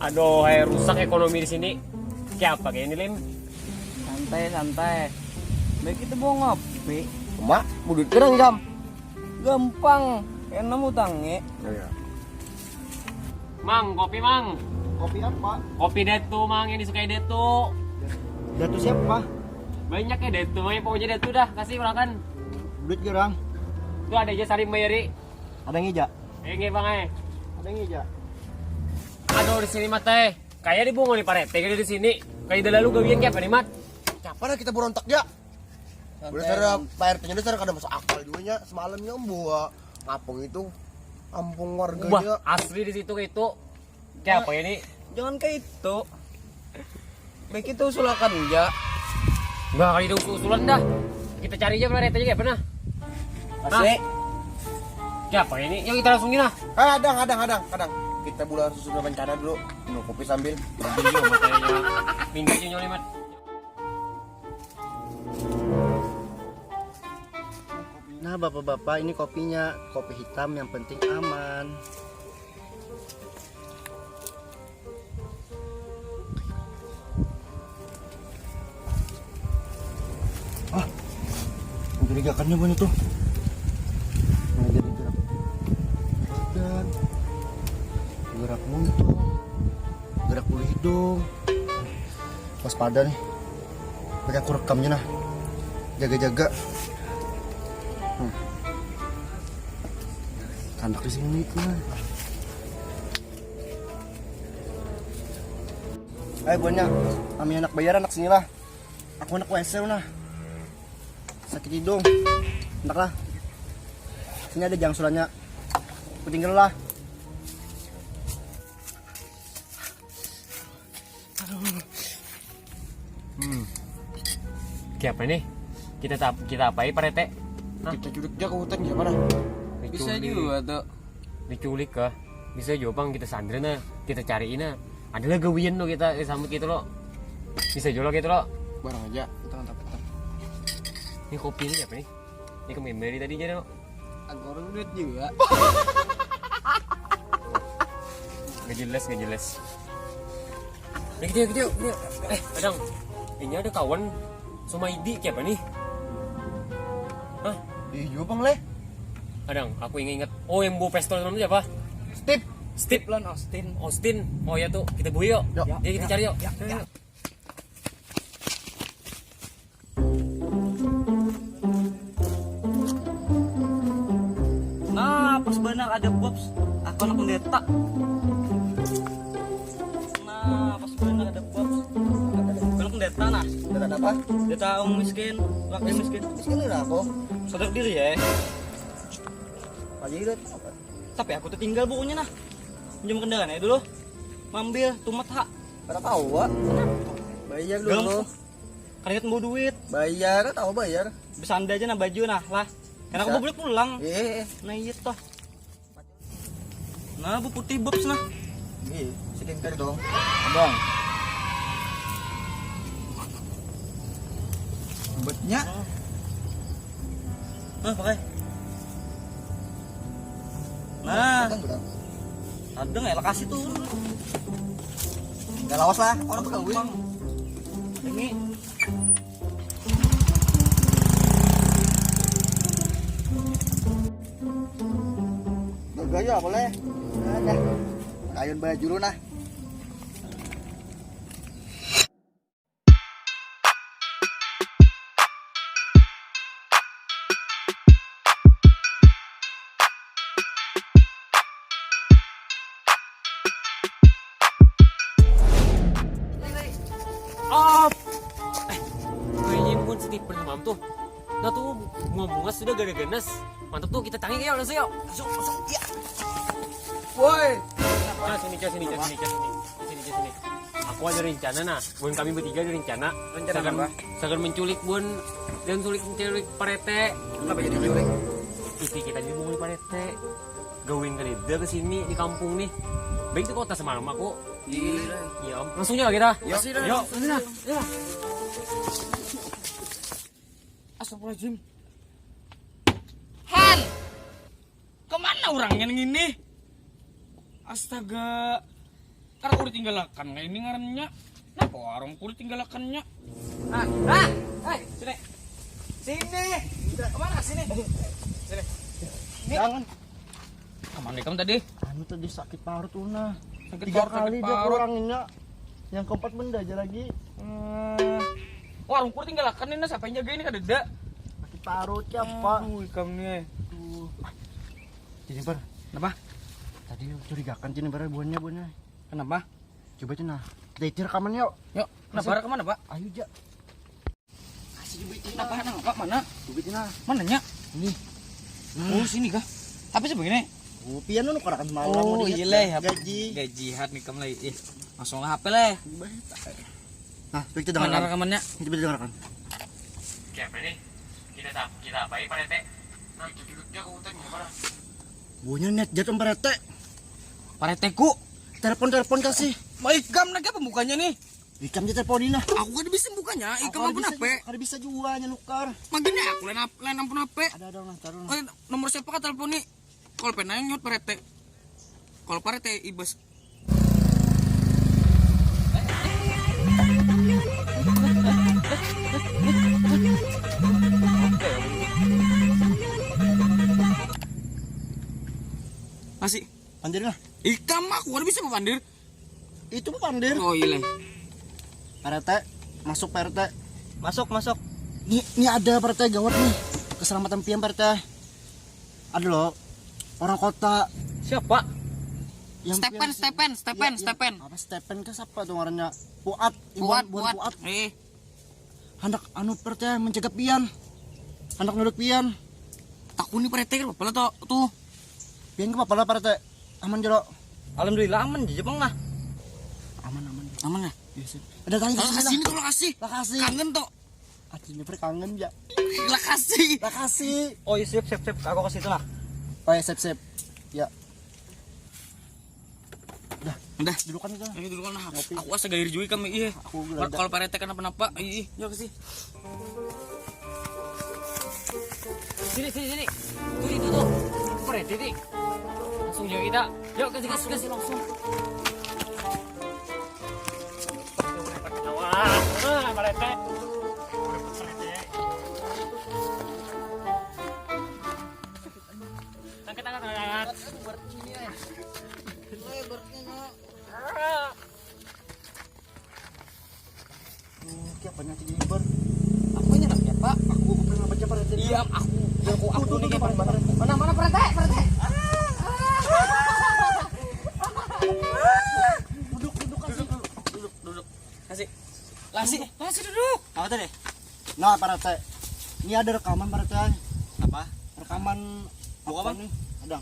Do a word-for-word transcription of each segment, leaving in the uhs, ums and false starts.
Aduh, hai rusak ekonomi di sini. Kayak apa kayak ini, Lim? Santai, santai. Baik itu mau ngopi. Mak, budut kerang jam. Gampang, enak utangi. Iya. Mang, kopi, Mang. Kopi apa? Kopi Datu, Mang, yang disukai Datu. Datu siapa? Banyak ya Datu, ya, pokoknya Datu dah, kasih urakan. Duit gerang. Tuh ada aja Sarim Bayari. Ada ngeja. Eh, nggih, Bang, eh. Ada ngeja. Aduh, di sini mah teh. Kayak dibunguli Pak Rete di sini. Kayak udah lalu gawian kayak apa nih, Mat? Siapa dah kita berontak ya? Udah cara Pak R T-nya udah cara kada masuk akal juga nya. Semalamnya membawa ngapung itu, kampung warganya. Wah, asli di situ itu. Kayak apa ini? Jangan kayak itu. Baik itu usulakan aja. Nah, kalau itu usulan dah. Kita cari aja Pak R T-nya kayak apa nah. Asik. Kayak apa ini? Yang kita langsungin lah. Ah, kadang, kadang, kadang, kadang. Kita bulan susun rencana dulu. Minum kopi sambil. Iya, makanya. Minggu aja nyoli, Mat. Nah, bapak-bapak, ini kopinya, kopi hitam yang penting aman. Ah, mencurigakannya banyak tuh. Mulai dari gerak badan, gerak muntung, gerak bulu hidung. Waspada nih. Pakai aku rekamnya nah. Jaga-jaga. Hmm. Kandak di sini nah. Ayo buahnya, kami anak bayar anak sini lah. Aku anak W C nah. Sakit hidung. Hendak lah. Sini ada jangsulannya. Aku tinggal lah. Hmm. Kayak apa nih? Kita tap, kita apai Pak Rete? Hah? Kita culik aja ke hutan gimana? Bisa diculik juga tuh. Diculik kah? Bisa juga, Bang, kita sandra nah, kita cariin nah. Adalah gawian lo kita, eh, sambut gitu lo. Bisa juga lo gitu lo. Barang aja, kita mantap, mantap. Ini kopi ini apa nih? Ini kememberi tadi aja lo. Aku orang duit juga. Gak jelas, gak jelas. Nah, gitu, gitu, gitu. Eh, kadang ini ada kawan Sumaidi kayak apa nih? Hah? Iya juga, Bang, leh. Kadang aku ingat-ingat. Oh, yang bawa pistol namanya siapa? Steve. Steve. Steve lan Austin. Austin. Oh ya tuh, kita bui yuk. Yuk. Ya, kita cari yuk. Ya, ya. Nah, pas benar ada Bobs. Aku anak pendeta. Nah, pas benar ada Bobs. Aku anak pendeta nah. Pendeta apa? Pendeta orang miskin, rakyat miskin. Miskin udah aku. Sadar diri ya. Aja itu apa? Tapi aku tertinggal bukunya nah. Pinjam kendaraan aja dulu. Mambil tumat ha. Kada kawa. Bayar dulu. Kada ingat bawa duit. Bayar, kada tahu bayar. Besanda aja nah baju nah lah. Karena aku bawa pulang. Iya. Nah iya toh. Nah, bu putih Bobs nah. Iya, skincare dong. Abang. Obatnya. Nah, pakai. Nah. Ada nggak ya lokasi tuh? Gak lawas lah, orang tuh gangguin. Ini. Bergaya boleh. Ada. Kayun baju lu nah. Op. Eh, kayaknya pun setiper semalam tuh. Nah tuh bunga-bunga sudah gada ganas. Mantap tuh kita tangi yuk langsung yuk. Langsung langsung ya. Woi. Nah, sini cah sini cah sini cah sini. Sini cah sini. Aku ada rencana nah. Bukan kami bertiga ada rencana. Rencana apa? Sagan menculik bun dan sulik menculik parete. Kenapa jadi menculik? Isi kita di bunga parete. Gawin kadeda ke sini di kampung nih. Baik di kota semalam aku. Iya. Iya, Om. Langsung aja kita. Ya. Yuk. Sini, sini. Astagfirullahaladzim. Han! Kemana orangnya ngini? Astaga. Karena aku ditinggalakan kayak ini ngarannya. Kenapa warungku ditinggalakannya? Ah, ah, eh, sini. Sini. Kemana sini? Sini. Ini. Jangan. Kemana kamu tadi? Anu tadi sakit parut tuh nah. Sakit Tiga parut, kali sakit dia parut. Kuranginnya. Yang keempat benda aja lagi. Hmm. Warungku ditinggalakan ini, siapa yang jaga ini kadeda? Sakit parut ya, Pak. Aduh, ikam nih. Tuh. Jennifer. Kenapa? Tadi curigakan Jennifer buahnya, buahnya. Kenapa? Coba cina. Kita itu rekaman yuk. Yuk, kenapa rekaman apa? Ayo, ja. Kasih coba itu. Kenapa? Nah, apa? Mana? Coba cina. Mananya? Ini. Oh, sini kah? Tapi sebegini. Oh, pian nu nukaran semalam. Oh, iya leh. Gaji. Gaji hat nih kamu lagi. Ih, langsung lah H P leh. Nah, coba kita dengarkan. Mana rekamannya? Coba kita dengarkan. Kayak apa nih? Kita tap, kita apa ya, Pak R T? Nah, itu duduknya aku tanya mana? Buahnya net jatuh Pak R T. Pak R T ku. Telepon, telepon kasih. Baik, gam lagi apa bukanya nih? Ikam aja telepon ini nah. Aku kada bisa bukanya, ikam ampun apa? Kada bisa jua nya nukar. Makanya aku lain ap-, lain ampun apa? Ada, ada, nah, taruh nah. Oh, nomor siapa kah telepon nih? Kalau pernah nyut Pak R T. Kalau Pak R T ibas. Masih. Pandir lah. Ikam aku kada bisa pandir. Itu pandir. Oh iya leh. Pak R T, masuk Pak R T. Masuk, masuk. Ni, ni ada Pak R T gawat nih. Keselamatan pian Pak R T. Ada loh. Orang kota. Siapa? Yang Stephen, pian- Stephen, Stephen, Iya, iya. Stephen. Apa Stephen ke siapa tuh ngarannya? Puat, Iwan, Puat, Iwan Puat. Puat. Eh. Handak anu Pak R T mencegah pian. Handak nyulik pian. Takuni Pak R T kan apa lah tuh? Pian ke apa lah Pak R T? Aman jero. Alhamdulillah aman aja bang lah. Aman, aman. Aman ya? Iya sih. Ada tanya Lah sini kasih lah. Tuh lah kasih. Lah kasih. Kangen tuh. Artinya berkangen ya. Lah kasih. Lah kasih. Oh iya siap siap siap. Aku ke situ lah. Oh ya siap siap. Ya. Dah. Dah. Dulukan itu. Ini dulukan lah. Ngopi. Aku asa gair juga kami iya. Aku Mar- geladak. Kalau Pak R T kenapa-napa, ih, ih, ya ke sih. Sini, sini, sini. Tuh itu tuh. Pak R T nih. Langsung aja kita. Yuk, kasih, kasih, kasih langsung. Wah, ah, Pak R T. Angkat, angkat, angkat. Ini ya. Ini berarti no. Tuh, siapa nih, Cik Ibar? Apanya namanya, Pak? Aku, aku pernah baca Pak R T. Iya, aku. Aku, aku, aku nih, tuh, Pak R T. Mana, mana Pak R T? Pak R T. Duduk, duduk, kasih. Duduk, duduk, duduk. Kasih. Kasih. Kasih duduk. Apa tadi? Nah, Pak R T. Ini ada rekaman, Pak R T. Apa? Rekaman Buka apa apa? Nih? Ada.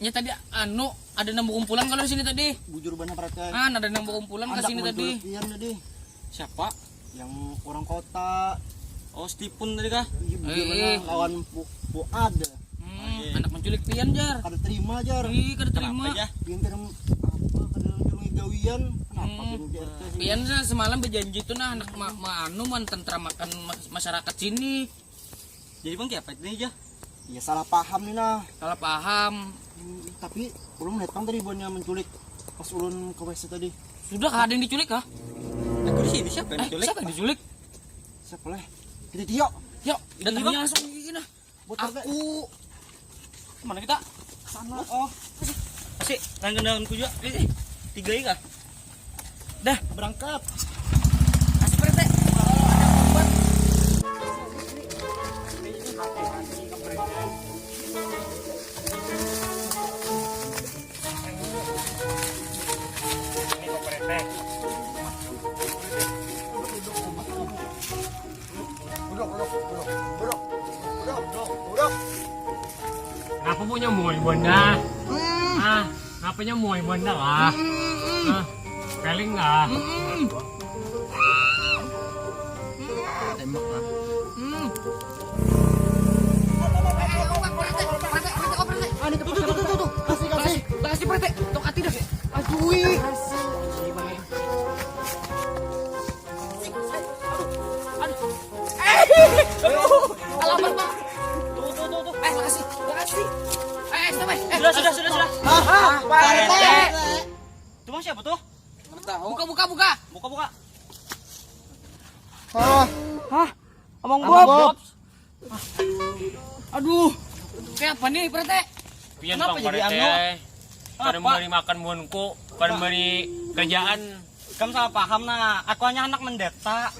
Ya tadi anu ada nang bekumpulan kalau di sini tadi. Bujur banar Pak R T. Kan ada nang bekumpulan ke Anak sini tadi. Menculik pian tadi. Siapa? Yang orang kota. Oh, Stipun tadi kah? Iya, bujur Eh. Banar. Lawan Pu Puad. Hmm, Iya. Anak menculik pian jar. Kada terima jar. Ih, kada terima. Kenapa, Jah? Pian kada apa kada nang tulungi gawian. Kenapa Hmm. Pian di R T sih? Pian sa- semalam berjanji tuh nah anak ma ma anu mententramakan mas- masyarakat sini. Jadi bang kiapa nih Jah? Iya salah paham nih nah. Salah paham. Hmm, tapi ulun melihat pang tadi buannya menculik pas ulun ke W C tadi. Sudah kah ada yang diculik kah? Aku di sini siapa yang Eh, diculik? Siapa yang diculik? Siapa leh? Kita Tio. Yuk, datangnya Iya, Bang. Langsung ini nah. Bocor, Kak. Aku Mana kita? Sana. Oh. Kasih, nang kendangan ku juga. Eh, eh, tiga ya kah? Dah. Berangkat. Kasih Pak R T. Ini Pak R T. Duduk, duduk, duduk, duduk, duduk, duduk, duduk. Kenapa punya muai bunda? Hmm. Ah, kenapa punya muai bunda lah? Hmm. Ah, peling lah. Hmm. Tembak lah. Hmm. Ah, ini tuh, tuh, tuh, tuh, tuh. Sudah, sudah, sudah. Hah? Pak R T. Itu mah siapa tuh? Buka, buka, buka. Buka, buka. Hah? Hah? Amang Bob. Aduh. Kayak apa nih, Pak R T? Pian. Kenapa jadi anu? Kada memberi makan buhanku, kada memberi kerjaan. Kamu salah paham, nah. Aku hanya anak mendeta.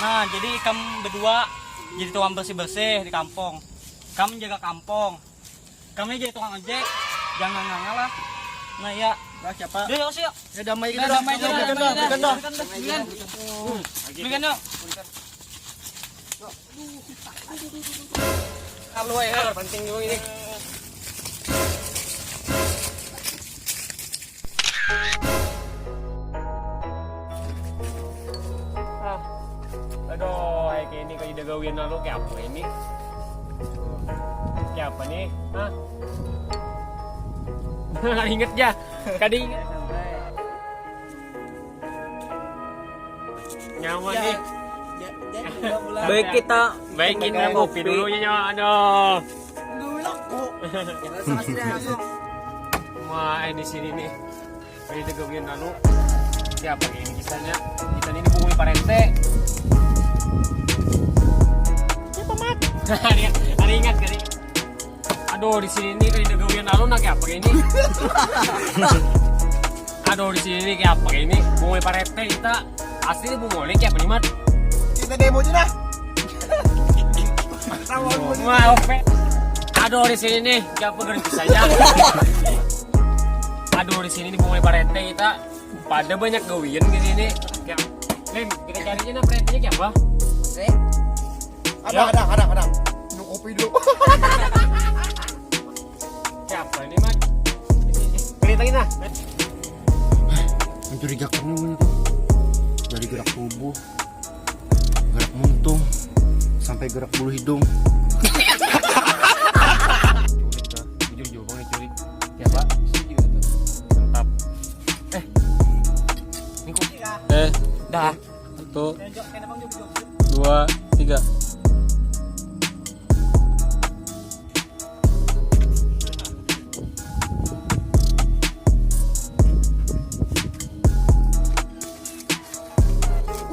Nah, jadi kamu berdua jadi tukang bersih-bersih di kampung. Kamu jaga kampung. Kami jadi tukang ojek. Jangan nganga lah. Nah, iya. Lah, siapa? Udah, yuk, yuk. Ya, damai kita. Damai kita. Damai kita. Damai kita. Damai kita. Damai kita. Damai kita. Damai kita. Halo, ya, penting dulu ini. Ah. Aduh, kayak ini, kayak dah gawian lalu, kayak apa ini? Kayak apa nih? Hah? Kada inget ya? Kada inget. Nyaman nih. Baik, kita baik, kita kopi dulu ya, nyawa. Aduh. Wah, eh, di sini nih. Ini tiga bulan lalu. Siapa ini kisahnya? Kita ini dihubungi Pak R T. Siapa, Mat? Ada, ada ingat kali. Aduh, di sini nih, kayak tiga bulan lalu, nah, kayak apa ini? Aduh, di sini nih, kayak apa ini? Hubungi Pak R T kita. Asli, hubungi kayak apa nih, Mat? Kita demo aja dah. Wah, oke. Aduh, di sini nih, siapa garis saya? Aduh, di sini nih, mulai Pak R T kita pada banyak gawian di sini. Ya. Lim, kita cari aja nah, Pak R T-nya siapa? Ada, ada, ada, ada. Minum kopi dulu. Siapa ini, Mat? Ini, ini. Balik lagi nah. Mencurigakan ini tuh. Dari gerak tubuh, gerak muntung, sampai gerak bulu hidung. Culik dah, jujur jujur banget culik. Siapa? Mantap. Eh, ini kok. Eh, dah. Satu, dua, tiga.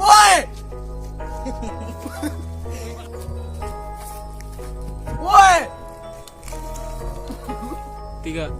Woi! Woi! Tiga.